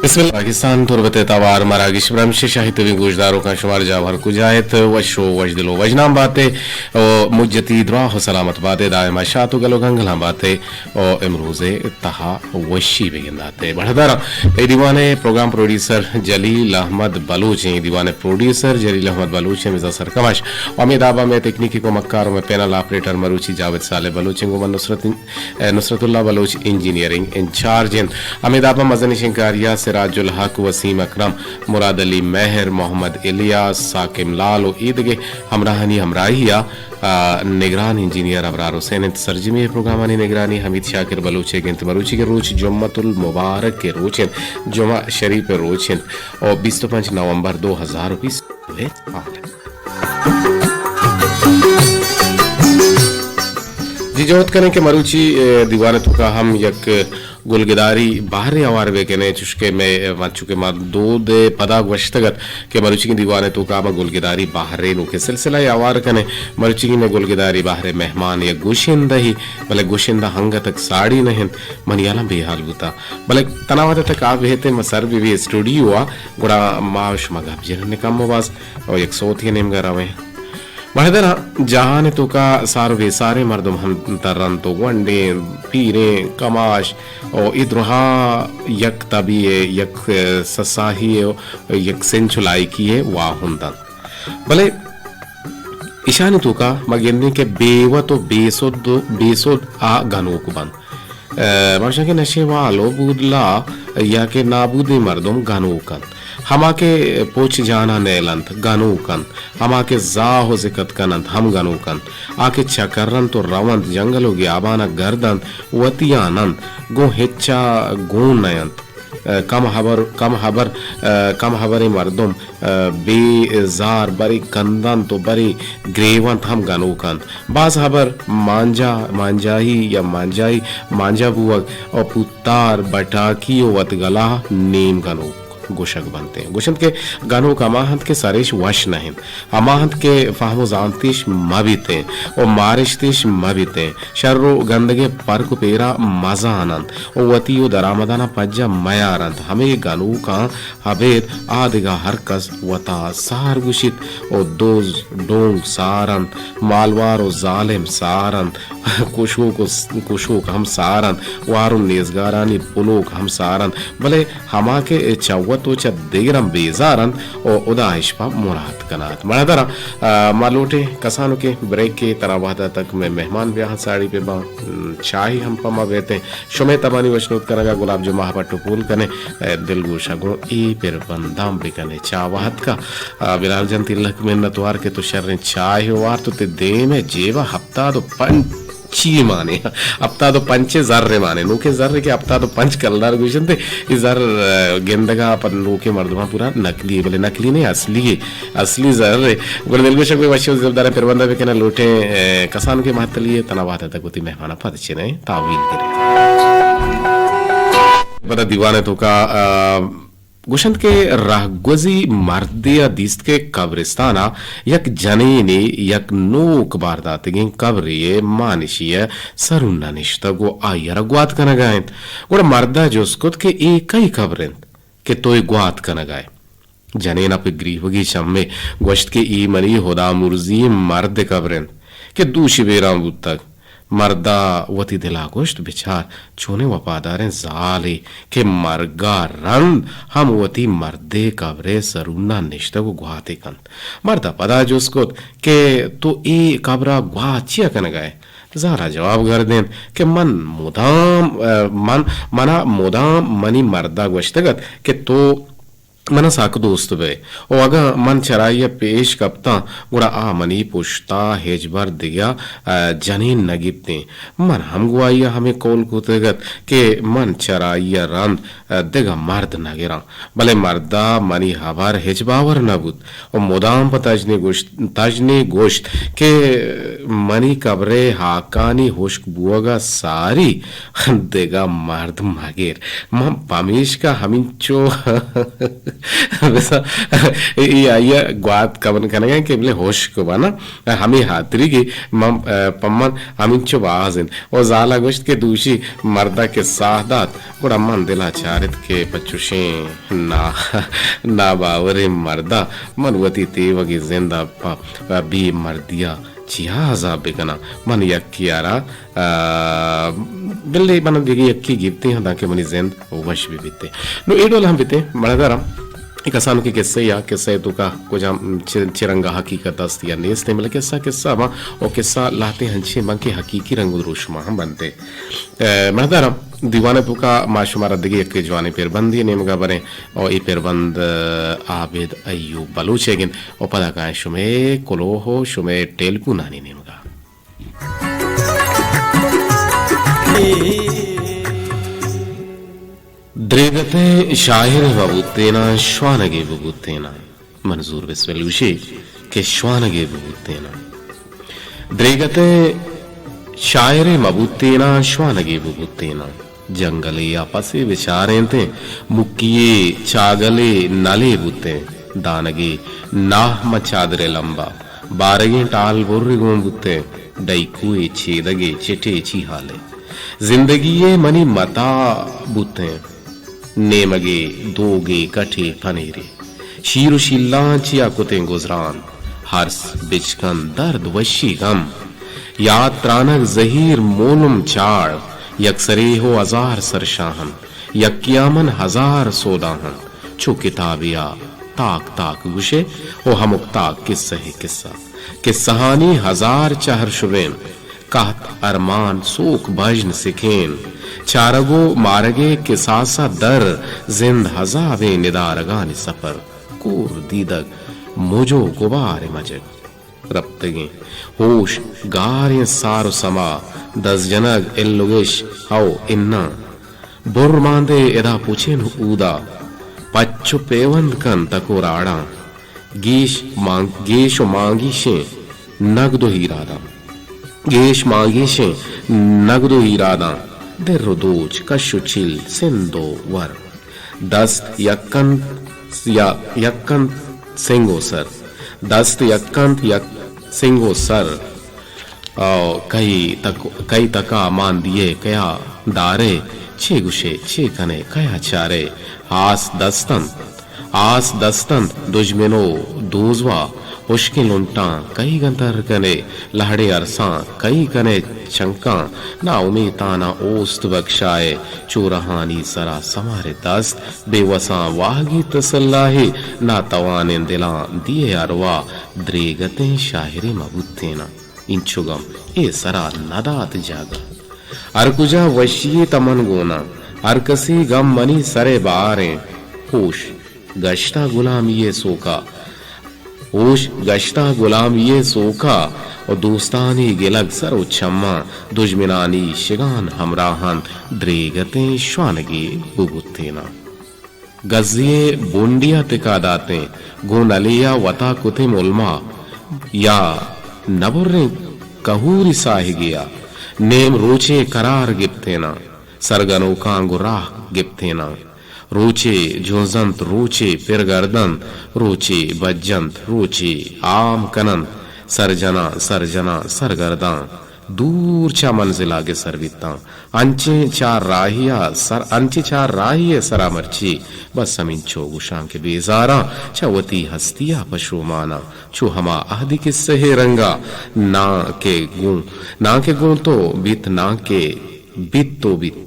بسم اللہ پاکستان، تربت ءِ توار مراگش برمش، شاہی تبیں گوشداروکاں شمار جاہ ہر کجا ات، وش و وشدل و وشنام بات ءُ مجتی دراہ و سلامت بات ءُ دائما شات و گل و گنگلاں بات ءُ امروز ءِ تہا وشی بگندات ءُ بڑداراں۔ اے دیوان ءِ پروگرام پروڈیوسر جلیل احمد بلوچ ایں، دیوان ءِ پروڈیوسر جلیل احمد بلوچ ایں، مزا سرکماش۔ و ہمے دابا مئے تکنیکی کمکار و مئے پینل آپریٹر مروچی جاوید صالح بلوچ ایں، گوں من نصرت نصرت اللہ بلوچ انجینئرنگ انچارج انت۔ ہمے دابا مزنیں شنکاریا سراج الحق، وسیم اکرم، مراد علی مہر، محمد الیاس، ساکم لال و ایدگہ ہمراہانی ہمراہیا، آ، نگران انجینئر ابرار حسین انت۔ سرجمی پروگرامانی نگرانی حمید شاکر بلوچ ءِ انت۔ مروچی کہ روچ جمعۃ المبارک ءِ روچ انت، جمعہ شریف ءِ روچ انت و بیست و پنچ نومبر دو ہزار و بیست ءِ سال انت۔ جی، جہد کنیں کہ مروچی، اے، دیوان ءِ توکا ہم یک گلگداری بہرے ہوار بہ کنیں، چوشکہ مئے، چونکہ ما دود ءِ پدا گوشتگ ات کہ مروچی دیوان ءِ توکا ما گلگداری بہرے نوکیں سلسلہ ءَ ہوار کنیں۔ مروچی مئے گلگداری بہر ءِ مہمان یک گشندہ ہی، بلے گشندہ انگت ساڑی نہ انت، منی ہیالاں بے حال بوتا۔ بلے تنا وہدے تک آ بہتیں ما سر بہ بی اسٹوڈیو ءَ، گڑا ما شما گپ جنیں کم و باز و یک سوتے نیمگا رویں۔ مہدرا جہان ءِ توکا سار و بے ساریں مردم ہم ترنت و گونڈیں، پیریں، کماش و اے درہا یک تبی ءِ، یک سساہی ءِ و یک سنچ و لائکی ءِ واہند انت۔ بلے ایشانی توکا ما گندیں کہ بے وت و بے سد و بے سد آ گنوک بنت۔ ء، ماشاء کہ نشے وال و بودلا یا کہ نابودیں مردم گنوک انت۔ ہما کہ پوچ جانا نیل انت، گنوک انت۔ ہما کہ زاہ و زکت کن انت، ہم گنوک انت۔ آ کہ چکر انت و رونت، جنگل و گیابانا گرد انت، وتیان انت، گوں ہچا گون نہ انت۔ ء، کم ہبر، کم ہبر، ء، کم ہبریں مردم، ء، بے زار برے کندنت و برے گریونت ہم گنوک انت۔ باز ہبر مانجا، مانجاہی یا مانجائی، مانجا بوگ و پوتار، بٹاکی و وتگلا نیم گنوک گوشگ بنت۔ گوشنت کہ گنوک ہما انت کہ سریش وش نہ انت۔ ہما انت کہ فہم و زانتیش مہ بیتیں و مارشتیش مہ بیتیں، شر و گندگے پرک و پیرا مزان انت و وتی و درآمدانا پجا میار انت۔ ہمے گنوکاں ابید آ دگہ ہر کس وتا سار گوشیت و دز ڈونگ سار انت، مالوار و ظالم سار انت، کشوک و س-، کشوک ہم سار انت، وار و نیزگارانی پلوک ہم سار انت، بلے ہما کہ چہ وت و چہ دگراں بیزار انت و ہدا اش پہ مراد کنات۔ مڑدراں، آ، ما لوٹیں کسانکیں بریکے، ترا وہدا تک مئے مہمان بیاہاں ساڑی پہ باں، م، چاہی ہم پہ ما بیتیں۔ شمئے تبانی وشنود کنگا گلاب جمعہ پٹ و پول کنیں، اے دلگوشا گوں اے پر بندام بکنیں۔ چاہ وہد کا، آ، بلال جان تلک منتوار کہ تو شریں چاہے وارت و تے دیم ء جیبا ہپتاد و پنچ چی مانے، ہپتاد و پنچ زر مانے، نوکیں زر کہ ہپتاد و پنچ کلدار گوشنت، اے زر، آ، گندگا پہ نوکیں مردماں پورا نقلی، بلے نقلی نہیں، اصلی، اصلی زر۔ گڑا دلگوشا گوئے وشی و زبدار پربندہ بکنیں لوٹیں، آ، کسانکیں مہتلی تنا وہدا تک وتی مہمانا پد چنیں تاویل گریں۔ پدا دیوان ء توکا، آ، گوشنت کہ رہگوزی مردے ء دیست کہ قبرستان ء یک جنینے یک نوک بار داتگیں قبرے ء مانشی ء سرون ء نشتگ و آئی ء را گوات کنگ ء انت۔ گڑا مرد ء جست کت کہ اے کئی قبر انت کہ تو اے گوات کنگ ء ئے؟ جنین ء پہ گریوگی چمے گوشت کہ اے منی ہدامرزی مرد ء قبر انت کہ دوشی بیران بوتگ۔ مرد ء وتی دل ء گوشت، بچار، چونیں وپاداریں زالے کہ مرگ ء رند ہم وتی مردے قبر ء سرون ء نشتگ و گواتے کنت۔ مرد ء پدا جست کت کہ تو اے قبر ء گوات چیا کنگ ء ئے؟ زال ء جواب گردینت کہ من مدام، ء، من، من ء مدام منی مرد ء گوشتگ ات کہ تو من ء سک دوست بئے و اگاں من چرائی ء پیش کپتاں، گڑا آ منی پشت ء ہچبر دگہ، ء، جنین نہ گپتیں۔ من ہم گوں آئی ء ہمے قول کتگ ات کہ من چرائی ء رند، ء، دگہ مرد نہ گراں۔ بلے مرد ء منی ہبر ہچ باور نہ بوت و مدام پہ تژنے گوشت، تژنے گوشت کہ منی قبر ء ہاکانی ہشک بوگ ء ساری دگہ مرد مہ گر۔ من پمیشکا ہمینچو بزاں اے، اے آئی ءَ گوات کمن کنگ ءَ کہ بلے ہوش کو بانا، ہمے ہاتری کہ من، پمن ہمینچو باز انت۔ و زالا گوشت کہ دوشی مردا کہ ساہ دات، گڑا من دلا چارت کہ پہ چوشیں نا-، ناباوریں مردا من وتی تیوگیں زند ءَ پہ بے مردیا چیا عذاب بکناں؟ من یکے ءَ را، آ، بلے من دگہ یکے گپتیں ہاں، دانکہ منی زند وش بہ بیتیں۔ نوں اے ڈول ہم بیتیں، مڑداراں اے کسانکیں قصہ یا قصہ ءِ توکا کجام چ-، چہ رنگا حقیقت است یا نیست، بلے قصہ قصہ باں و قصہ لہتیں ہنچیں باں کہ حقیقی رنگ و دروشما ہم بنت۔ اے، مڑداراں، دیوان ءِ توکا ما شمارا دگہ یک جوانیں پربندے نیمگا بریں و اے پربند، اے، عابد ایوب بلوچ ئیگ انت و پدا کائیں شمے کلوہ و شمے ٹیلیفونانی نیمگا۔ دریگت ءِ شاعرے مہ بوتیناں، شوانگے بہ بوتیناں۔ منظور بسمل گوشی کہ شوانگے بہ بوتیناں۔ دریگت ءِ شاعرے مہ بوتیناں، شوانگے بہ بوتیناں۔ جنگلے ءَ پسے بچارینتیں، مکیے چاگلے نلے بوتیں۔ دانگے ناہ ماں چادرے لمبا، بارگیں ٹال برے گون بوتیں۔ ڈیکوئے چیدگے چٹے چی حالے، زندگی ءِ منی متا بوتیں۔ نیمگے دوگے کٹے پنیرے، شیر و شیلاں چیا کتیں گزران۔ ہرس، بچکند، درد، وشی، غم، یات، ترانگ، زہیر، مولم، چاڑ، یکسرے ہو ہزار سرشاہن، یکیا من ہزار سوداہن۔ چو کتابیا تاک تاک گوشے و ہمک تاک قصہ قصہ۔ قصہانی ہزار چہر شبین، کہت ارمان سوک بژن سکین۔ چارگ و مارگے کساسا در، زند ہزابیں ندارگانی سفر۔ کور دیدگ مج و گبار مجگ رپتگیں۔ ہوش گاریں سار و سما، دزجنگ الگش ہو اناں۔ بر ماندے ادا پچین اودا، پچ و پیوند کن تک و راڑاں۔ گیش مان-، گیش و مانگیشیں نگد و ہیراداں۔ گیش مانگیشیں نگد و ہیراداں۔ در و دوچ، کش و چل، سند و ور۔ دست یک انت یا یک انت سنگ و سر۔ دست یک انت یک سنگ و سر۔ او کئی تک، کئی تکا مان دیئے کیا دارے، چے گوشے، چے کنے، کیا چارے؟ آس دست انت، آس دست انت، دژمن و دوزوا، ہشکیں لنٹاں کئی گنتر کنے، لہڑیں ارساں کئی کنے چنکاں، نا امیتانا اوست بکشائے، چورہانی سرا سمارے دست، بے وساں واہگی تسلاہے، نا توانیں دلاں دیئے اروا، دریگتیں شاعرے مہ بوتیناں۔ اینچو گم اے سرا ندات جاگہ۔ ہر کجا وشی تہ من گونا، ہر کسی گم منی سرے باریں۔ ہوش گشتا غلامی سوکا، ہوش گشتا غلامی سوکا، و دوستانی گلگ سر و چماں، دژمنانی شگان ہمراہاں، دریگتیں شوانگے ببوتیناں۔ گزی ءِ بونڈی ءَ تکا داتیں، گوں نلے ءَ وتا کتیں ملما، یا نبریں کہوری ساہگے ءَ۔ نیم روچے قرار گپتیناں، سرگنوکاں گوں راہ گپتیناں۔ روچے جنزنت، روچے پر گردنت، روچے بجنت، روچے آم کننت، سرجناں، سرجناں، سرگرداں۔ دور چہ منزل ءَ گسر بیتاں۔ انچیں چار راہی ءَ سر، انچیں چار راہی ءِ سرا مرچی بس ہمینچو گوشاں کہ بیزاراں، چہ وتی ہستی ءَ پشوماناں۔ چو ہما عہدی قصہ ءِ رنگا، ناں کہ گوں، ناں کہ گوں تو بیت، ناں کہ بیت تو بیت۔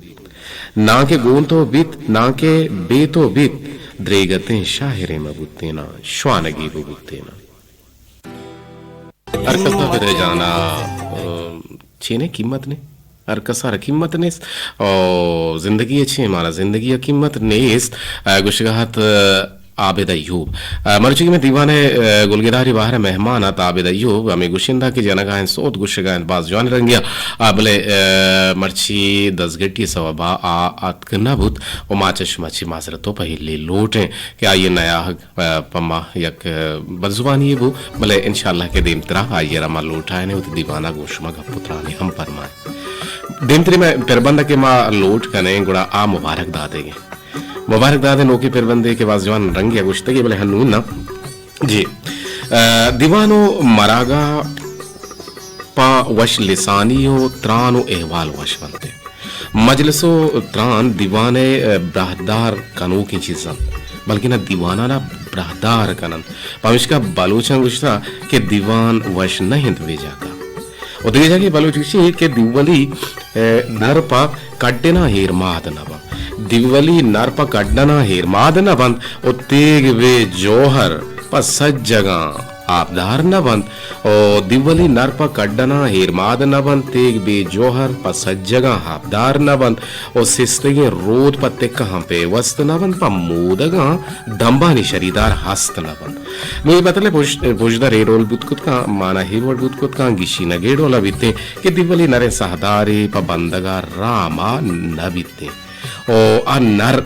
ناں کہ گوں تو بیت، ناں کہ بے تو بیت، دریگتیں شاعرے مہ بوتیناں، شوانگی بہ بوتیناں۔ ہر کس ءَ پہ جان ءَ، چین ءِ قیمت نے، ہر کس ءَ را قیمت نیست۔ او زندگی ءِ چین مارا زندگی ءِ قیمت نیست۔ ءَ گوشگا ات عابد ایوب۔ ءَ مرچی کہ مئے دیوان ءِ، ءَ گلگداری بہر ءِ مہمان ات عابد ایوب، ہمے گشندہ کہ جنگا انت، سوت گشگا انت، باز جوان رنگیا۔ ءَ بلے، ءَ مرچی دزگٹی ءِ سوبا آ اتک نہ بوت و ما چہ شما چی معذرت و پہلی لوٹیں کہ آئی ءِ نیاہگ ءَ پہ ما یک، ءَ، بدزبانی یے بو، بلے انشاءاللہ کہ دیمترا آئی ءَ را ما لوٹائینیں، وتی دیوان ءَ گوں شما گپ و ترانے ہم پرمائیں۔ دیمتری مئے پربند ءَ کہ ما لوٹ کنیں، گڑا آ مبارک دادگیں۔ مبارک داد نوکیں پربندے کہ باز جوان رنگے ءَ گوشتگے، بلے ہنو نہ۔ جی۔ ءَ، دیوان و مراگہ پہ وش لسانی و تران و احوال وش بنت۔ مجلس و تران دیوان ءِ، ءَ، براہدار کنوکیں چیز انت، بلکنا دیوانانا براہدار کننت۔ پمشکا بلوچاں گوشتہ کہ دیوان وش نہ انت بے جاگہ۔ و دگہ جاگہے بلوچ گوشی کہ دیولی، ءَ، نر پہ کڈنا ہیرماد نہ بنت۔ دیولی نر پہ کڈنا ہیرماد نہ بنت و تیگ بے جوہر پہ سجگاں آبدار نہ بنت۔ و دیولی نر پہ کڈنا ہیرماد نہ بنت، تیگ بے جوہر پہ سجگاں آبدار نہ بنت و سستگیں رود پہ تکہاں پیوست نہ بنت، پہ مودگاں دمبانی شریدار ہست نہ بنت۔ نوں اے بتل ءِ پژ-، پژدر اے ڈول بوت کت کن، مانا اے وڑ بوت کت کن، گیشینگ اے ڈول ءَ بیتیں کہ دیولی نریں ساہدارے پہ بندگ ءَ رام ءَ نہ بیتیں۔ او آ نر،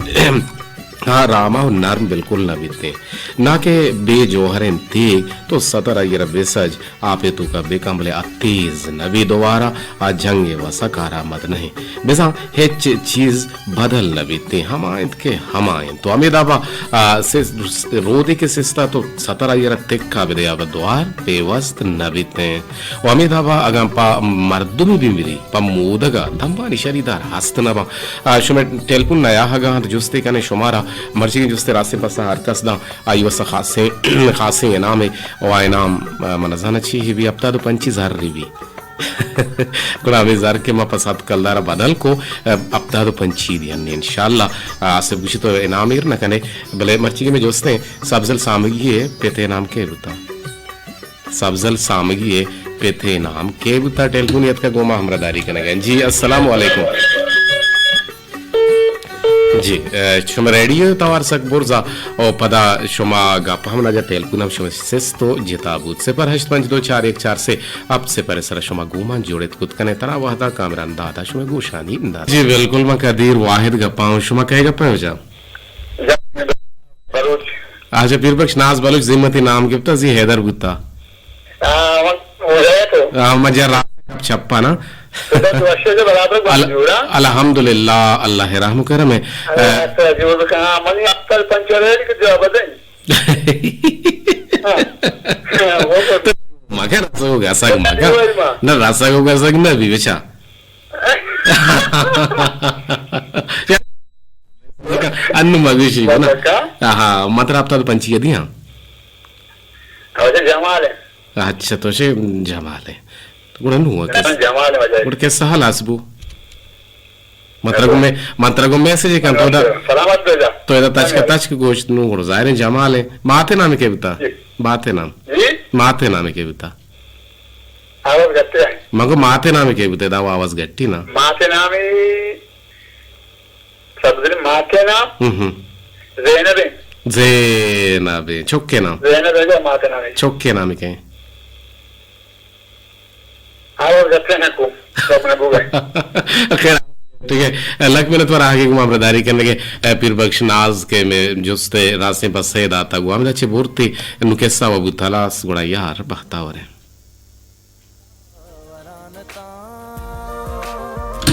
آ رام ءَ نرم بالکل نہ بیتیں۔ نہ کہ بے جوہریں تیگ تو ستر آئی ءَ را بہ سج، آپ ءِ توکا بہ کن، بلے آ تیز نہ بی دوبارہ۔ آ جنگ ءِ وس ءَ کارآمد نہ انت۔ بزاں ہچ چیز بدل نہ بیت، ہما انت کہ ہما انت۔ تو ہمے دابا، آ، سس-، رودے کہ سستا تو ستر آئی ءَ را تکا بدے، آ دوار پیوست نہ بیت۔ و ہمے دابا اگاں پہ مردمے بمری، پہ مودگا دمبانی شریدار ہست نہ باں۔ آ، شمئے ٹیلیفون نیاہگا انت، جستے کنے شمارا، مرچیگیں جستے راستیں پسہ ہر کس داں، آئی واسطہ خاصیں، خاصیں انعامے، و آ انعام، آ، من نزاناں چی بی، ہپتاد و پنچی زر بی۔ گڑا ہمے زر کہ ما پہ سد کلدار ءَ بدل کو، ءَ، ہپتاد و پنچی دیاں انشاءاللہ۔ ءَ، آصف گوشی تو انعام ایر نہ کنے، بلے مرچی کہ مئے جست ایں، سبزل سامگی ءِ پت ءِ نام کے بوتا؟ سبزل سامگی ءِ پت ءِ نام کے بوتا؟ ٹیلیفون اتکا گوں ما ہمراہداری کنگ ءَ۔ جی، السلام علیکم۔ جی، ءَ، شما ریڈیو توار سک برزا او پدا شما گپ ہم نہ جا، ٹیلیفون ہم شما سست و جتا بوت۔ صفر ہشت پنچ دو چار یک چار سے ہپت صفر ءِ سرا شما گومان جوڑت کت کنے۔ ترا وہدا کامران دادا شما گوشانی انداز۔ جی بالکل، من قدیر واحد گپاں، شما کئے گپاں جا؟ بلوچ۔ اچھا، پیر بخش ناز بلوچ، زمتی نام گپتا، زی حیدر بوتا۔ آ، من موجہ تو۔ آ، من جا راست چپا نا۔ تو تو اچھے سے برابر بات ال-، جوڑا۔ الحمدللہ، اللہ رحم کرم ہے۔ اللہ تو جوڑ کہاں، من اکثر پنچر ہے کہ جواب دیں۔ ہاں۔ ہاں، وہ تو مگہ رسگ و گسگ مگہ۔ نہ، رسگ و گسگ نہ بی بچا۔ انو مگوشی نا۔ ہاں، مطلب تا تو پنچی دیاں۔ اچھا، جمال ہے۔ اچھا، تو شے جمال ہے۔ گڑا نو کس-، جمال ہے وجہ۔ گڑا کس حال اس بو؟ من ترا گوں میں، من ترا گوں میسج کن، تو دا، سلامت بے جا۔ تو دا تچک، تچک گوشت نو گڑا ظاہر ہے جمال ہے۔ ماتے نام کے بتا؟ جی۔ ماتے نام۔ جی؟ ماتے نام کے بتا؟ آواز گھٹے ہے۔ مگو ماتے نام کے بتا، دا آواز گھٹی نا۔ ماتے نام ہے، سبزل ماتے نام؟ ہم ہم۔ زینب ہے۔ زینب ہے، چکے نام؟ زینب ہے، ماتے نام ہے۔ چکے نام کے؟ آواز گھٹے نہ کو، تو اپنا بوگا۔ خیر، ٹھیک ہے۔ لک منت وار آگے گما ہمراہداری کرنے کے، اے، پیر بخش ناز کے میں جستے راستیں پسے داتا گو۔ ہمیں اچھے بورتی، نو قصہ و بوت ہلاس، گڑا یار بختاور ہے۔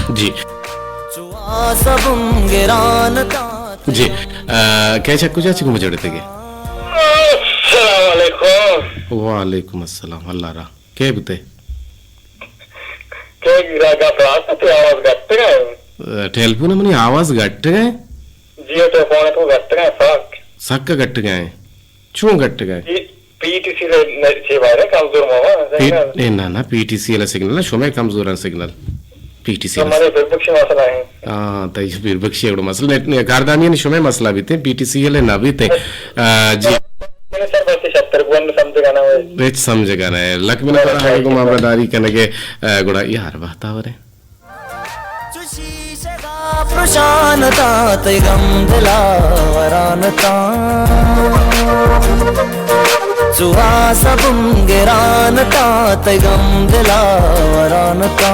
جی۔ جی، اے، کیا چکو چاچی کو مجھے تے گے؟ السلام علیکم۔ وعلیکم السلام، اللہ را۔ کئے بوتے؟ کئے گرا گپ راست تے آواز گھٹگ ءَ؟ ٹیلیفون منی آواز گھٹگ ءَ؟ جی، ٹیلیفون تو گھٹگ ءَ سک۔ سک گھٹگ ءَ؟ چون گھٹگ ءَ؟ جی، پی ٹی سی لے چے بارے کمزور ماما۔ پی-، اے نہ، نہ، پی ٹی سی لے سگنل، شمے کمزور ہیں سگنل۔ پی ٹی سی تو لے۔ ہمارے پھر بخش مسئلہ ہے۔ ہاں، تئی پیر بخشی ایوڑو مسئلہ نے، نے کاردانی نے شمے مسئلہ بیتے، پی ٹی سی ایل نہ بیتے۔ آ، جی۔ سر بس شتر گون سمجھگا نہ ہوئے۔ ہچ سمجھگا نہ ہے۔ لک منت وار آگے گما ہمراہداری کنگے، آ، گڑا یار بختاور ہے۔ چو شیشگا پرشان تا تئی غم دلا وران تا۔ چو آسا بنگران تا تئی غم دلا وران تا۔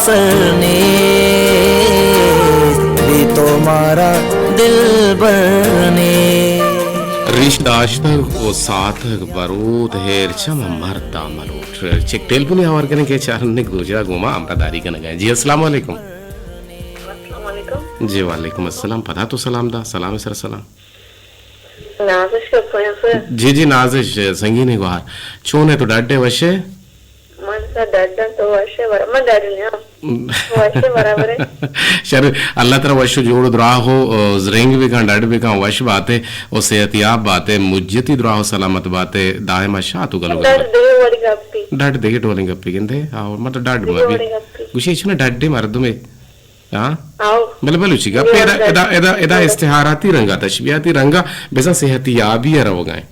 سر نیست، بی تو مارا دلبر نیست۔ ریش داشتگ و ساتگ برود، ہیر چم مردا ملوٹ۔ چک ٹیلیفونی آوار کنیں کہ چارنے گوجرا گوما ہمراہ داری کنگا۔ جی، السلام علیکم۔ السلام علیکم۔ جی، وعلیکم السلام۔ پدا تو سلام دا، سلام سر سلام۔ نازش کپیں سر۔ جی، جی، نازش، سنگینیں گوہار۔ چون ئے تو، ڈڈ ئے، وش ئے؟ من سر ڈڈ آں، تو وش ئے؟ ورا من ڈڈ نیاں۔ وش ئے، برابر ئے۔ شر، اللہ ترا وش و جوڑ و دراہ و، آ، زرنگ بکن، ڈڈ بکن، وش باتے و صحت یاب باتے، مجتی دراہ و سلامت باتے، دائما شات و گل و ڈڈ گل۔ دگہ وڑی گپی۔ ڈڈ دگہ ڈولیں گپی گندے، آ، مطلب ڈڈ دگہ مبی۔ وڑی گپی۔ گوشی ہچ نہ ڈڈے مردمے۔ ہاں؟ آؤ۔ بلے بلوچی گپ، ادا، ادا، ادا، ادا استعاراتی رنگا، تشبیہاتی رنگا، بزاں صحت یابی ء روگا ایں۔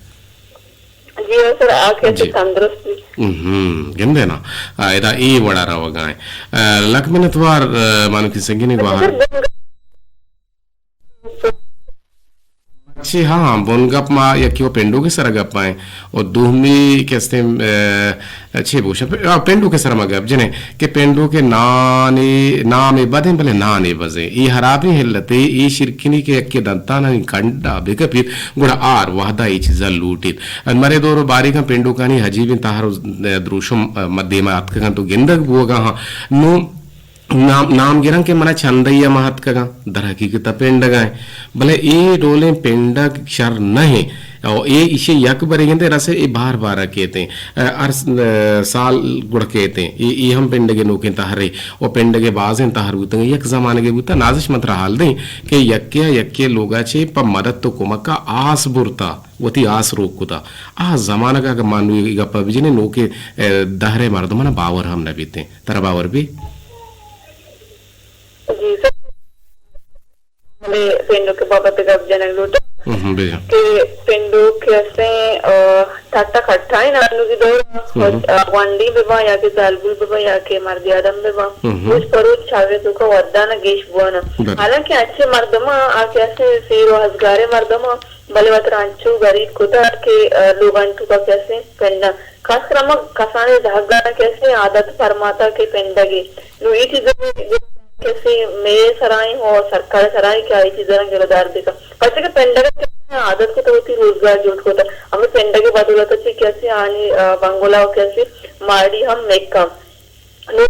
جی، او سر، آ کہ جی۔ تندرست بی۔ ہم، گندے نا۔ آ، ادا اے وڑا روگا ایں۔ آ، لک منتوار، آ، مانوکی سنگینی اچھا گواہر۔ سر، بن- چی، ہاں، ہاں، بن گپ ما یکی و پنڈوک ء سرا گپ آئیں۔ و دومی کہ استیں، آ، چے بوشاں، پ-، آ، پنڈوک ء سر ما گپ جنیں کہ پنڈوک ء نانے، نام ء بدیں، بلے نانے بزیں۔ اے ہرابیں علت ء، اے شرکنی کہ یکے دنتانانی کنڈا بکپیت، گڑا آر وہدا اے چیزا لوٹیت۔ مرے دور و باریکاں پنڈوکانی عجیبیں تہر و دروشم، آ، مدیما اتکگاں تو گندگ بوگا ہاں۔ نو نام، نام گراں کہ منا چندئی ء ما اتکگاں، در حقیقت ء پنڈگاں۔ بلے اے ڈولیں پنڈگ شر نہ ایں۔ او اے ایشی یک برے گندے رسے، اے بار بار ء کیتیں۔ ا، ہر س-، ا، سال گڑ کیتیں۔ اے، اے ہم پنڈگے نوکیں تہرے۔ او پنڈگے بازیں تہر بوتگ۔ یک زمانگے بوتا، نازش من ترا حال دیں کہ یکے ء یکے لوگا چے پہ مدد و کمک ء آس برتا، وتی آس روک کتا۔ آ زمانگ ء اگہ ما نوں اے گپ ء بجنیں، نوکیں، ا، دہرے مردماں باور ہم نہ بیتیں۔ ترا باور بی؟ جی سر، بلے پنڈوک ء بابت ء گپ جنگ لوٹاں ہم، بجن۔ کہ پنڈوک کہ استیں، آ، ٹٹ ء کٹائیں نانوگی دور ء، ہم۔ آ، گونڈی بہ باں یا کہ زالبول بہ باں یا کہ مردی آدم بہ باں، ہم۔ روچ پہ روچ چاگرد ء توکا ودان ء گیش بوان ء۔ بلے۔ حالانکہ انچیں مردماں آ کہ استیں سیر و ازگاریں مردماں، بلے وترا انچو گریب کتگ کہ، آ، لوگانی توکا کہ استیں پنڈاں۔ خاص کر ہما کسانیں زہگاں کہ استیں عادت پرماتگ کہ پنڈگے۔ نوں اے چیز کہ استیں مئے سرائیں و سرکار سرائیں کہ آ اے چیزاں گلدار بکن۔ پرچا کہ پنڈگ کہ استیں عادت کتگ، وتی روزگار جوڑ کتگ۔ ہمے پنڈگے بدولت چی کہ استیں آنی، آ، بنگلہ و کہ استیں ماڑی ہم مکم۔ نوں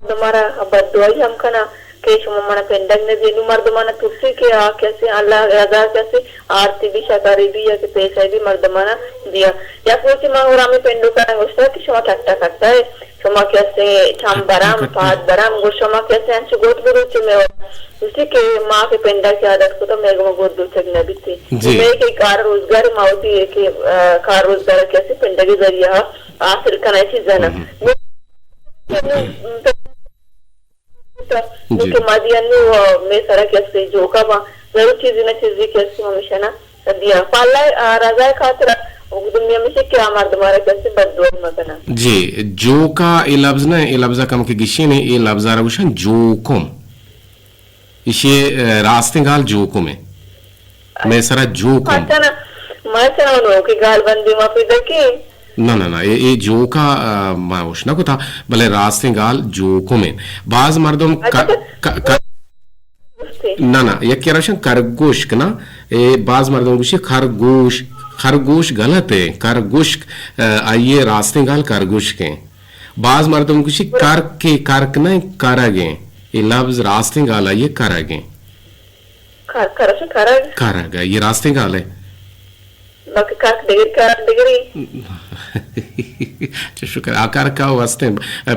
مردماں را بددعائی ہم کناں کہ شما منا پنڈگ نہ دیئے۔ نوں مردماں ترسی کہ آ کسے اللہ رضا کسے آرتی بی، شکاری بی یا کہ پیسہ بی مردماں دیا۔ یک روچے ما ہمے پنڈوکاں گوشتگ کہ شما ٹٹا کٹا ہے، شما کسے چم برام، پاد برام، گوش شما کسے انچو گوت بروچے میں گوشتی کہ ما کہ پنڈا کہ عادت کتا، میں گو گوت دوچگ نہ بیتی۔ جی۔ میں کہ کار روزگار ما ہوتی ہے کہ، آ، کار روزگار کسے پنڈگے ذریعہ حاصل کنائے چیزاں۔ ہم۔ جی۔ کہ مادی انو مئے سرا کہ استے جوکا باں، ضرور چیزی نہ چیزی کہ استے ہمیشہ نا دیا۔ پہ اللہ، آ، رضا خاطر، گدمی ہمیشہ کہ آ مردمارا کہ استے بددعا مکناں۔ جی، جوکا اے لفظ نہ، اے لفظا کم کہ گشینے، اے لفظا را گوشن جوکم۔ ایشی، اے، راستیں گال جوکم ہے۔ مئے سرا جوکم۔ اچھا نا، ما چاہنو کہ گال بندی ما پیدا کی۔ نہ، نہ، نہ، اے، اے جوکا، آ، ما ہوش نہ کتا، بلے راستیں گال جوکم انت۔ باز مردم ک-، اچھا، ک-، ک-، درستے۔ نہ، نہ، یکے روشن کرگوشک نا، اے باز مردم گوشی خرگوش، خرگوش غلط ہے، کرگوشک، آ، آئیے راستیں گال کرگوشک ہیں۔ باز مردم گوشی کرک کے، کرک نہ، کرگ ہیں۔ اے لفظ راستیں گال آئیے کرگ ہیں۔ کر-، کرش کرگ۔ کرگ، یہ راستیں گال ہے۔ باقی کرک ڈگری، کرگ ڈگری۔ چہ شکر، آ کرک کا واسطے،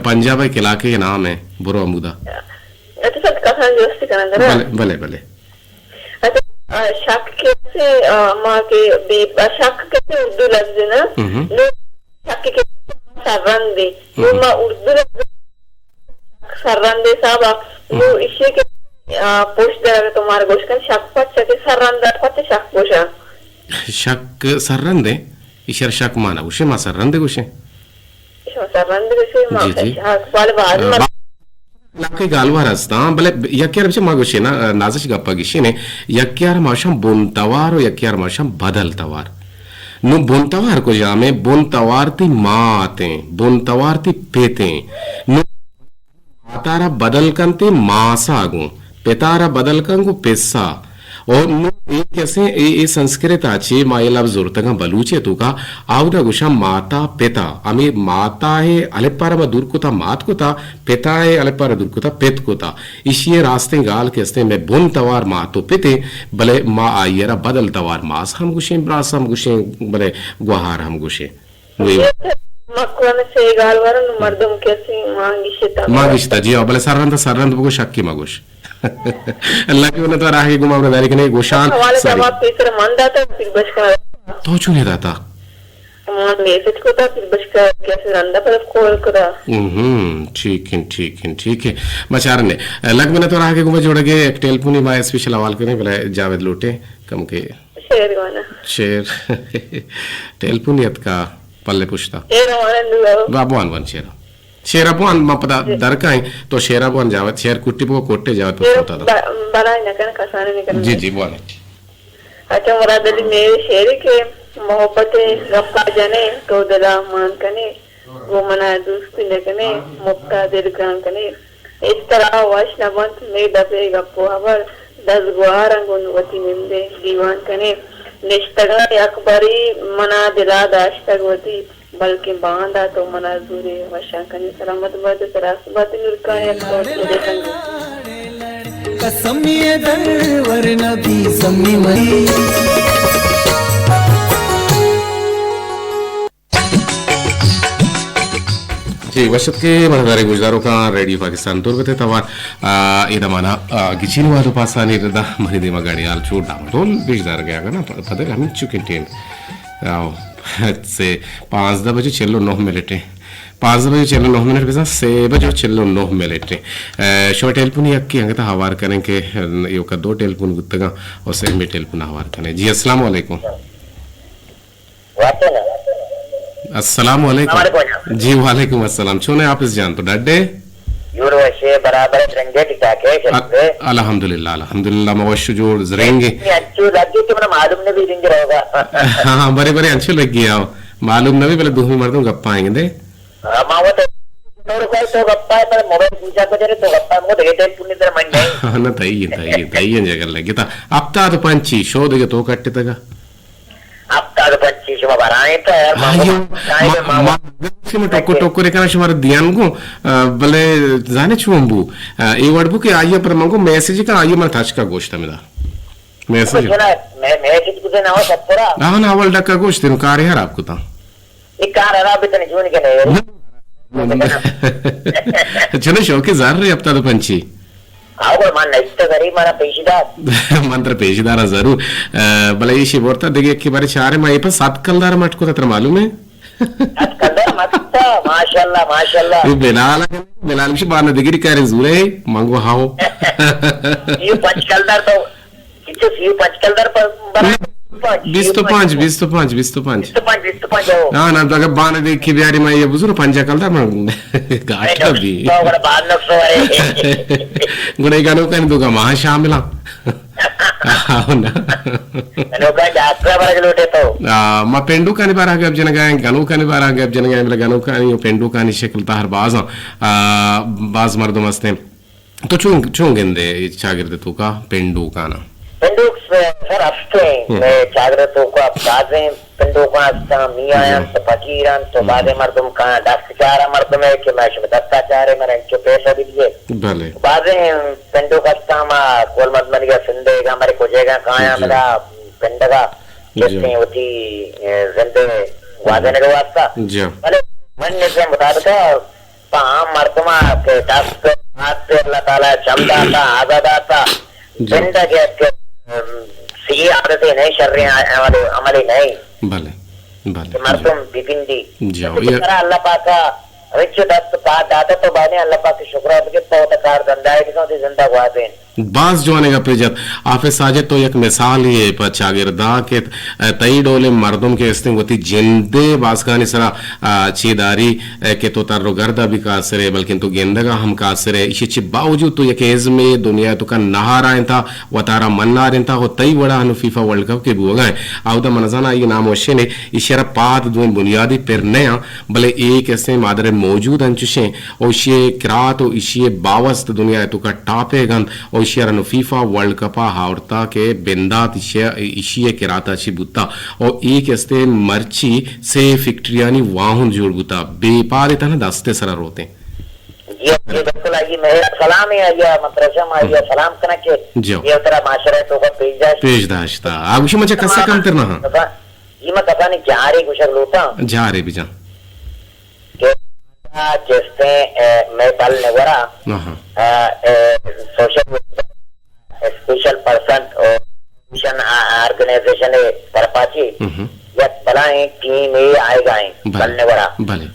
پنجاب کے علاقے کے نام ہے، برو امودا۔ اچھا، سب کسان جوستی کنن، ذرا۔ بلے، بلے، بلے۔ اچھا، آ، شک کسے، آ، ما کے بی-، آ، شک کسے اردو لفظ ہے نا؟ ہم۔ نو شک کسے سرندے۔ ہم۔ نو ما اردو لفظ سررند حساب ء۔ ہم۔ نوں ایشی کہ، آ، پشت در اگہ تو مارا گوش کن، شک پچ کہ سررند ء پچ شک گوشاں۔ شک سررند ء؟ ایشی ء شک ما نہ گوشیں، ما سررند ء گوشیں۔ شما سررند گوشے، ما جی، جی۔ شک، بلے بعض آ، مر- با-، علاقے گالوار ہستاں، بلے یکے ء بچے ما گوشیں نا، نازش گپا گشیں نے، یکے ء ما گوشاں بن توار و یکے ء ما گوشاں بدل توار۔ نوں بن توار کجامیں؟ بن توار تئی مات ایں، بن توار تئی پت ایں۔ نوں ماتارا بدل کنت ئے ماسا گوں، پتارا بدل کن گوں پسا۔ اور نوں اے کسیں اے، اے سنسکرت ءَ چے ما اے لفظ زرتگاں بلوچی ءِ توکا، آودا گوشاں ماتا پتا۔ ہمے ماتا ءِ الپارا ما دور کتا، مات کتا، پتا ءِ الپارا دور کتا، پت کتا۔ ایشی ءِ راستیں گال کہ استیں، مئے بن توار مات و پت ایں، بلے ما آئی ءَ را بدل توار ماس ہم گوشیں، براس ہم گوشیں، بلے گوہار ہم گوشیں۔ وہی۔ مکران سے گال ورن مردم کسی مانگی شتا۔ مانگی شتا، جی ہاں، بلے سررند، سررند بگوش، حقی مگوش۔ اللہ کہ انت تو راہی گما ہمراہ داری کنے گوشان حوالے ساری۔ جواب پیسر من داتا، پھر بشکا۔ تو چونے داتا؟ من میسج کتا، پھر بشکا کسی رندا پر کال کتا۔ ہم، ٹھیک ہے، ٹھیک ہے، ٹھیک ہے۔ بچارنے۔ لگ من تو راہ کے گما جوڑ گئے، ایک ٹیلیفونی ما اسپیشل حوال کریں، بلے جاوید لوٹے، کم کے شعر گوانا۔ شعر۔ ٹیلیفون اتکا پلے پشتا۔ شعر گوانا نو۔ با بوان بوان شعر۔ شعر بوان ما پدا جی۔ در کائیں تو شعر بوان جاوت، شعر کٹی بو کوٹے جاوت شعر پشتا۔ ب-، بلائی نہ کن، کسانے نہ کن۔ جی جی بوان۔ اچھا مراد علی میرے شعر کے محبت گپا جنے تو دلا مان کنے۔ گوں منا دوستی نہ کنے، مپتا دل گران کنے۔ ہچ ترا وش نہ بنت مئے دپ ءِ گپ ءُ ہبر، دزگوہاراں گوں وتی نندے دیوان کنے۔ نشتگاں یک برے منا دلا داشتگ وتی، بلکیں باندا تو منا زورے وشاں کنے۔ سلامت بات، سرا سبات نورکان یک سوچ دے کنگو۔ کسمی در ورنہ بی سمی منی۔ جی، وشت کے مہدارے گوشداروکاں ریڈیو پاکستان دور بتے توار، آ، اے دمانا، آ، گچین واد و پاسانی ردا منی دیما گاڑی حال چوٹ ڈامڈول پیش دار گیا گنا، پ-، پدر ہمیں چکیں ٹیم۔ آ، سے پانزدہ بجے چل و نو منٹ ہیں۔ پانزدہ بجے چل و نو منٹ بزن، سے بجے چل و نو منٹ ہیں۔ آ، شما ٹیلیفونی حق کی انگتا ہوار کریں کہ، آ، ایوکا دو ٹیلیفون بوتگا اور سے میں ٹیلیفون ہوار کریں۔ جی، السلام علیکم۔ واتے نا۔ السلام علیکم۔ السلام علیکم۔ جی وعلیکم السلام، چون ہے حافظ جان، تو ڈڈے؟ جوڑ وشے برابر، رنگے ٹھیک ٹھاک ہے، ال-، شکر ہے۔ الحمدللہ، الحمدللہ، ما وش جوڑ زرینگے۔ یہ اچھو لگے کہ منا معلوم نہیں بھی رنگ رہوگا۔ ہاں ہاں، برے برے انچو لگی آؤ، معلوم نہ بھی بلے دومی مردم گپا آئیں گے۔ ہاں، ما وہ تو تو گپا ہے، پر موبائل پوچھا کو جرے تو گپا ہے، مو دگے ٹائم پوری طرح من نہیں۔ ہاں، نہ، تئی ہے، تئی ہے، تئی ہے، جگر لگی تا۔ ہفتاد پنچی، شو دگے تو کٹے تگا۔ ہفتاد پنچی شما برائیں تو یار، ما، آئیو، ما، ما، ما، ما، شما ٹوکو، ٹوکو رے کنا شما دیان گو، آ، بلے زانے چون بو، آ، اے وڑ بو کہ آئیو پر منگو میسج کا، آئیو من تھچ کا گوشت ہمیں دا۔ میسج۔ سنا، میں، میسج کو دینا ہو سب پورا۔ ہاں، نا، اول ڈکا گوشت، تین کارے خراب کتا۔ اے کار خراب بتنے جون کے نہیں۔ چلو شوق زر رے ہفتاد پنچی۔ آؤ، من نشتہ غریب مارا پیشی دار۔ من ترا پیشی دارا ضرور۔ آ، بلے ایشی بورتا دگہ یکی بارے چارے ما اے پہ صد کلدار مٹ کو ترا معلوم ہے؟ صد کلدار مٹ کو، ماشاءاللہ، ماشاءاللہ۔ اے بلال، بلال مشی بارنا دگری کارے زورے، منگو ہاو۔ یہ پنچ کلدار تو، کچھ سی پنچ کلدار پر برابر۔ بیست و پنچ، بیست و پنچ، بیست و پنچ۔ بیست و پنچ، بیست و پنچ ہو۔ ہاں، نا، اگر بان دیکھی بیاری میں یہ بزور پنجا کلدار من گاٹا بھی۔ تو اگر بان نقص ہو رہے۔ گڑے گنوکانی دوگا ماہ شامل ہاں۔ آؤ نا۔ گنوکانی ڈاکٹر برگ لوٹے تو۔ آ، ما پنڈوکانی بارہ گپ جنگا ہیں، گنوکانی بارہ گپ جنگا ہیں، بلے گنوکانی و پنڈوکانی شکل تہر باز ہاں۔ آ، باز مردم ہستیں۔ تو چون، چون گندے اے چاگرد توکا پنڈوکانا؟ پنڈوک س-، سر ہستے ہیں۔ ہم۔ میں چاگرد توکا بازیں پنڈوکاں ہستاں، میاں جی۔ انت، فقیر انت، تو ہم۔ بازیں مردم کاں دست چارا مردم ہے کہ میں شما دستا چارے، مرے انچو پیسہ بھی دیے۔ بلے۔ بازیں پنڈوک ہستاں، ما کول مدمنی کا سندے گا، مرے کجے گا، کایا جی۔ ملا پنڈگا، جی۔ کسیں وتی، اے، زندے گوازنے کے واسطہ۔ جی۔ بلے من نظر مطابق پہ آ مردماں کہ دست پہ ہاتھ پہ اللہ تعالی چم داتا، آزا داتا، جی۔ زندگ ء کہ، ام، سی عادتے نہیں، شریں عمل، عملے نہیں۔ بلے، بلے، کہ مردم جی۔ بگندی۔ جی، تو یہ بچارا اللہ پاکا رچ دست پا داتا تو بانے اللہ پاک شکر بگے تو کار دندائے بکن تے زندہ گوازین۔ باز جوانیں گپے جت۔ حافظ ساجد، تو یک مثالے ئے پہ چاگردا کہ تئی ڈولیں مردم کہ استیں وتی جندے باسکانی سرا، آ، چیداری، اے، کہ تو تر و گردا بھی قاصر ئے، بلکن تو گندگا ہم قاصر ئے۔ ایشی چہ باوجود تو یک ازمے دنیا توکا نہارائینتا، وتارا منارینتا، و تئی وڑا ہنو فیفا ورلڈ کپ کہ بوگا ایں۔ اودا من زاناں آئی نام وشیں، ایشی را پاد دوئیں بنیادی پر نیاں، بلے اے کہ استیں مادر موجود انچشیں، و ایشی کرات و ایشی باوست دنیا توکا ٹاپے گند، و ایشی را نو فیفا ورلڈ کپا آورتا کہ بندات ایشی، ایشی کراتا چی بوتا، و اے کہ استیں مرچی سے فیکٹریانی واہند جوڑ بوتا، بے پار تنہا دست سرا روتیں۔ جی، جی، بالکل، آئی مہر سلام ہے، آئی مدرسہ ما آئی سلام کنا کہ جی۔ یہ ترا معاشرہ توکا پیش داشت۔ پیش داشتا۔ آ گوشی من چہ کسا کمتر نہ ہاں۔ جی، من کسانی جارے گوشگ لوٹاں۔ جارے بجان۔ کہ چستیں، اے، میں بل نگورا، آہا۔ اے، اے، سوشل میڈیا اسپیشل پرسن اور مشن آ-، آرگنائزیشن ءِ طرفا چہ مہم۔ یک بلاہیں ٹیم ءِ آئیگا ایں بلے۔ بلنے وڑا۔ بلے۔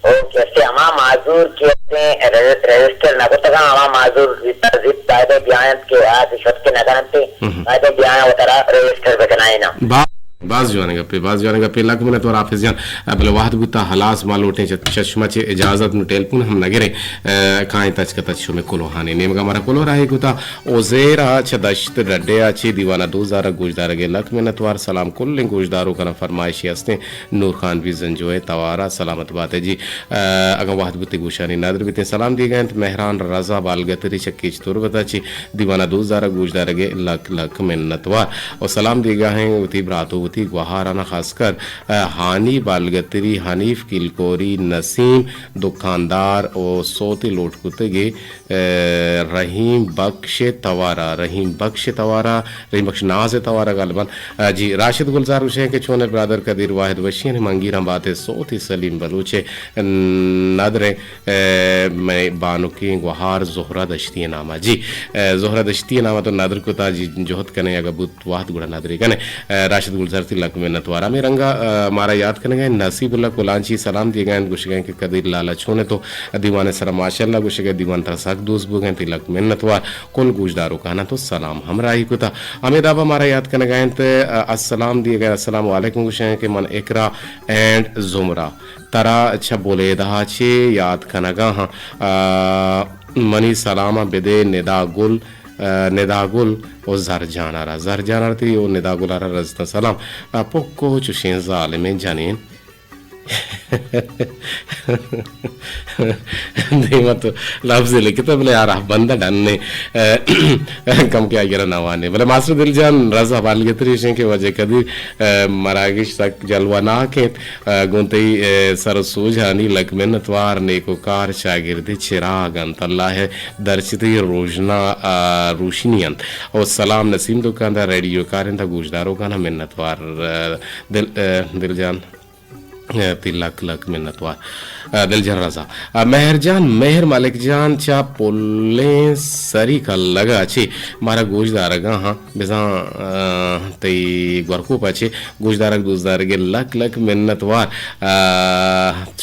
او کہ استے ہما معذور کہ استے رجس-، رجسٹر نہ کتگاں، ہما معذور زیت زیت باید بیاینت کہ آ کہ شت کہ نہ کننت، مہم۔ باید بیاینت وترا رجسٹر بکنائینا۔ با-، باز جوانیں گپے، باز جوانیں گپے، لک منت وار حافظ جان۔ بلے وہد بوتا ہلاس، ما لوٹیں چہ، چہ شما چہ اجازت، نو ٹیلیفون ہم نہ گریں۔ کائیں تچک تچ شمے کلوہانی نیمگا مارا کلوہ راہی کتا۔ عزیر ءَ چہ دشت ڈڈے ءَ چہ دیوان ءَ دوزارگ گوشدارگ ءِ لک منتوار۔ سلام کلیں گوشداروکاں۔ فرمائشے ہستیں نور خان بی زنجو ءِ توار ءَ۔ سلامت بات ئے جی۔ اگاں وہد بوت گوشانی ندر بیتیں۔ سلام دیگ ءَ انت مہران رضا بالگتری چہ کیچ تربت ءَ چہ دیوان ءَ دوزارگ گوشدارگ ءِ لک لک منتوار۔ و سلام دیگ ءَ ہیں وتی برات و وتی گوہاراں خاص کر ہانی بالگتری، حنیف کلکوری، نسیم دکاندار و سوتے لوٹ کتگ ءَ رحیم بخش ءِ توار ءَ، رحیم بخش ءِ توار ءَ، رحیم بخش ناز ءِ توار ءَ غالباً۔ جی، راشد گلزار گوشیں کہ چون ءَ برادر قدیر واحد وشی ءَ منگیراں بات ءِ سوتی سلیم بلوچ ءِ ندر ءَ، مئے بانکیں گوہار زہرہ دشتی ءِ نام ءَ۔ جی، زہرہ دشتی ءِ نام ءَ تو ندر کتا، جی، جہد کنیں اگہ بوت وہد گڑا ندرے کنیں۔ راشد گلزار تئی لک منتوار۔ ہمے رنگا مارا یاد کنگا ایں نصیب اللہ کلانچی سلام دیگا انت، گوشگا انت کہ قدیر لالا چون ئے تو دیوان ءِ سرا ماشاءاللہ گوشگا، دیوان ترا سک دوست بوگا انت، تئی لک منتوار۔ کل گوشداروکانا تو سلام ہمراہی کتا۔ ہمے دابا مارا یاد کنگا انت، السلام دیگا، السلام علیکم گوشگا انت کہ من اقرا اینڈ زمرہ ترا چہ بلیدہ چے یاد کنگا ہاں۔ منی سلام بدے ندا گل ندا گل و زر جان ءَ را، زر جان ءَ را تئی و ندا گل ءَ را رزتاں سلام۔ پکو چشیں ظالمیں جنین۔ دیما تو لفظ لکھتا بلے آ راہ بندہ ڈن نے، کم کہ آئی را نوانے۔ بلے ماسٹر دل جان رضا بالگتری شیں کہ واجہ قدیر مراگش سک جلوہ ناک انت۔ گوں تئی سر و سوجانی لک منتوار، نیکوکار چاگردے چراگ انت۔ اللہ ءِ درچ تئی روژنا روشنی انت۔ و سلام نسیم دکاندار، ریڈیو کارندہ گوشداروکانا منتوار۔ دل، دل جان تئی لک لک منتوار۔ دل جان رضا۔ مہر جان، مہر ملک جان چہ پلیں سری کلگا چہ مارا گوشدارگا ہاں۔ بزاں تئی گورکوپ ءَ چہ گوشدارگ دوستدارگ ءِ لک لک منتوار۔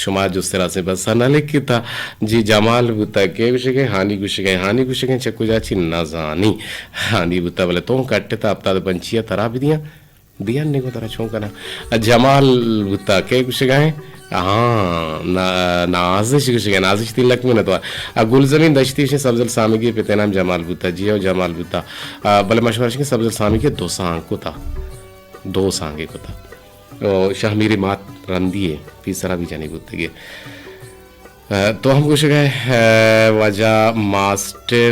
شما جست ءِ راستیں بس نہ لکھتا۔ جی جمال بوتا کہ گوشگے ہانی گوشگے، ہانی گوشگے چہ کجا چی نہ زانی۔ ہانی بوتا بلے تو کٹتا ہفتاد پنچی ءَ ترا بدیاں۔ دیان نگو ترا چون کناں۔ جمال بوتا کہ گوشگا ہیں؟ ہاں، نا-، نازش گوشگا، نازش تئی لک منتوار۔ گلزمین دشتی شیں سبزل سامگی پتے نام جمال بوتا جی، او جمال بوتا۔ آ، بلے مشورہ شیں سبزل سامگی دو سانگ کتا۔ دو سانگے کتا۔ او شاہ میری مات رندی ہے، پیسرا بھی جنی بوتگے۔ آ، تو ہم گوشگا ہے، آ، واجہ ماسٹر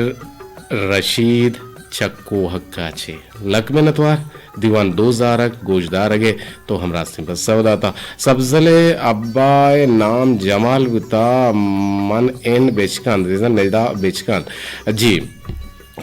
رشید چکو حقا چے۔ لک منتوار۔ دیوان دوزارگ گوشدارگ ءَ تو ہم راستیں پسو داتا۔ سبزل ءِ ابا ءِ نام جمال بوتا، من ان بچکند، بزاں ندا بچکند۔ جی۔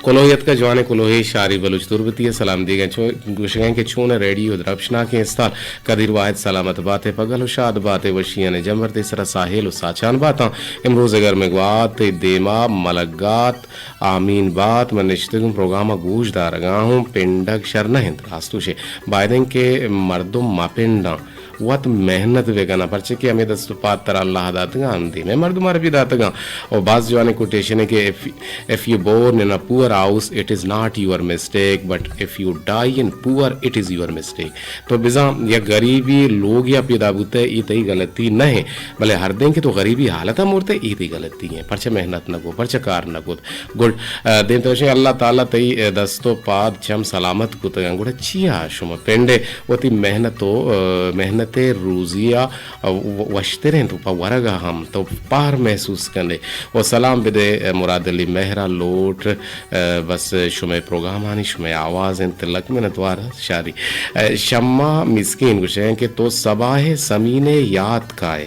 کلوہ یتکا جوانیں کلوہے شاری بلوچ تربتی ءَ سلام دیگاں۔ چو-، گوشگاں کہ چون ریڈیو درپشناکیں استال قدیر واحد سلامت بات ئے، پگل و شاد بات ئے، وشیانی جمبر تئی سرا ساہیل و ساچان باتاں۔ امروز اگر میں گوات دیما ملگات آمین بات۔ من نشتگوں پروگرام ءَ گوش دارگا ہوں، پنڈگ شر نہ انت۔ راست گوشے، باید انت کہ مردم مہ پنڈاں، وت محنت بہ کناں، پرچہ کہ ہمے دست و پاد ترا اللہ داتگاں، ہم دیمے مردم ءَ را بھی داتگاں۔ و باز جوانیں کوٹیشن ہے کہ if, if you born in a poor house, it is not your mistake, but if you die in poor, it is your mistake. تو بزاں یک غریبی لوگ یا پیدا بوتئے، اے تئی غلطی نہ ہے، بلے ہر دیں کہ تو غریبی حالت ءَ مرتئے، اے تئی غلطی ہے۔ پرچہ محنت نہ کو، پرچہ کار نہ کو۔ گڈ، ءَ، دیم ترشیں اللہ تعالیٰ تئی، ءَ، دست و پاد چم سلامت کتگاں۔ گڑا چیا شما پنڈے وتی محنت و، ءَ، محنت روزی ءَ، ءَ، و-، وشتریں تو پہ ورگ ءَ ہم تو پار محسوس کنے۔ و سلام بدے، ءَ، مراد علی مہرا لوٹ، ءَ، بس شمئے پروگرامانی شمئے آواز انت، لک منتوار شاری۔ ءَ، شما مسکین گوشیں کہ تو صباح سمینے یاد کائے،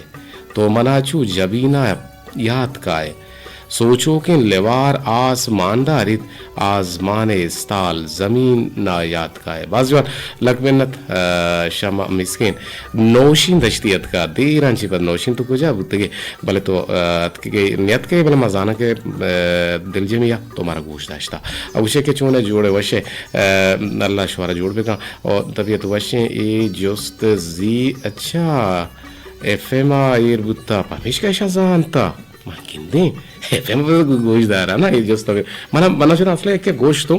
تو منا چو جبینا یات کائے۔ سوچوکیں لیوار آسمان داریت، آزمان استال زمین نا یات کائے۔ باز جوان، لک منت، ءَ، شما مسکین۔ نوشین دشتی اتکا، دیران چی پد نوشین تو کجا بوتگے؟ بلے تو، ءَ، اتکگے، نیتکگے، بلے ما زاناں کہ، ءَ، دلجمی ءَ تو مارا گوش داشتا۔ ءَ گوشے کہ چون جوڑے وشے، ءَ، اللہ شمارا جوڑ بکن۔ او طبیعت وشیں، اے جست زی، اچھا، ایف ایم ءَ ایر بوتا، پمیشکا اشاں زانتا۔ من گندیں، ایف ایم ءَ گوش دارا نا، اے جست ءَ۔ من، من چون اصل یک گوشتوں،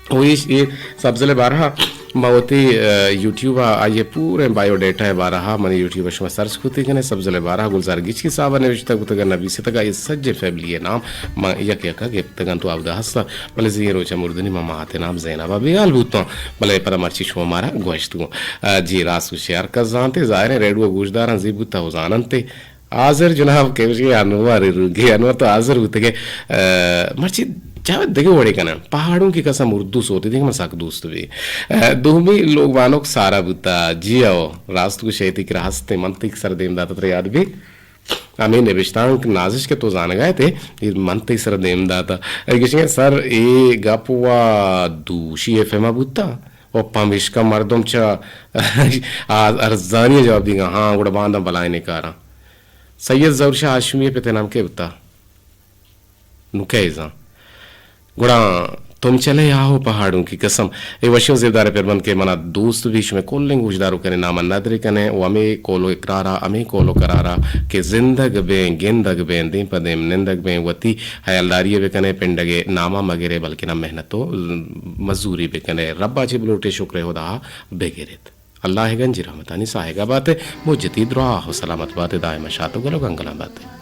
او ایش، اے سبزل بارہا، ما وتی، ءَ، یوٹیوب ءَ آئی ءِ پوریں بایو ڈیٹا ءِ بارہا، من یوٹیوب ءَ شما سرچ کتی کنے، سبزل بارہا گلزار گچکی صاحب ءَ نوشتگ بوتگ ءَ نبیستگ ءَ، اے سجے فیملی ءِ نام من یک یک ءَ گپتگ انت و اودا ہست، بلے زی روچ ءَ مردنی ما مات ءِ نام زینب ءَ بیال بوتاں، بلے پدا مرچی شما مارا گوشت گوں۔ ءَ، جی راست گوشے، ہر کس زانتے، ظاہر ہے ریڈیو گوشداراں زی بوتا و زاننتے۔ حاضر جناب کیمشی انور روگی، انور تو حاضر بوتگے۔ ءَ، مرچی جاوید دگہ وڑے کنن۔ پہاڑوں کی قسم اردو سوتی دیگہ من سک دوست بی۔ ءَ، دومی لوگ وانوک سارا بوتا۔ جی او، راست گوشے، تئی کرا ہستے، من تئی سر دیم داتا، ترا یاد بی۔ ہمے نبشتانک نازش کہ تو زانگا ئے تے، اے من تئی سر دیم داتا۔ اے گشنگے سر، اے گپ وا دوشی ایف ایم ءَ بوتا۔ و پمیشکا مردم چا ارزانی جواب دیگا، ہاں، گڑا بانداں بلائیں کاراں۔ سید ظہور شاہ ہاشمی ءِ پت ءِ نام کئے بوتا؟ نوں کئے زان؟ گڑا تم چلے آؤ پہاڑوں کی قسم۔ اے وشیں زیبدار پربند کہ منا دوست بی، شمے کلیں گوشداروکانی نام ءَ ندر کنے و ہمے قول و اقرارا، ہمے قول و قرارا کہ زندگ بیں، گندگ بیں، دیم پہ دیم نندگ بیں، وتی ہیالداری ءَ بکنے، پنڈگ ءِ نام ءَ مگرے، بلکنا محنت و مزوری بکنے۔ رب ءَ چے بلوٹے، شکر خدا ءَ بگریت۔ اللہ ءِ گنجیں رحمتانی ساہگا بات ئے، مجتی دراہ و سلامت بات ئے، دائم شات و گل و گنگلاں بات ئے۔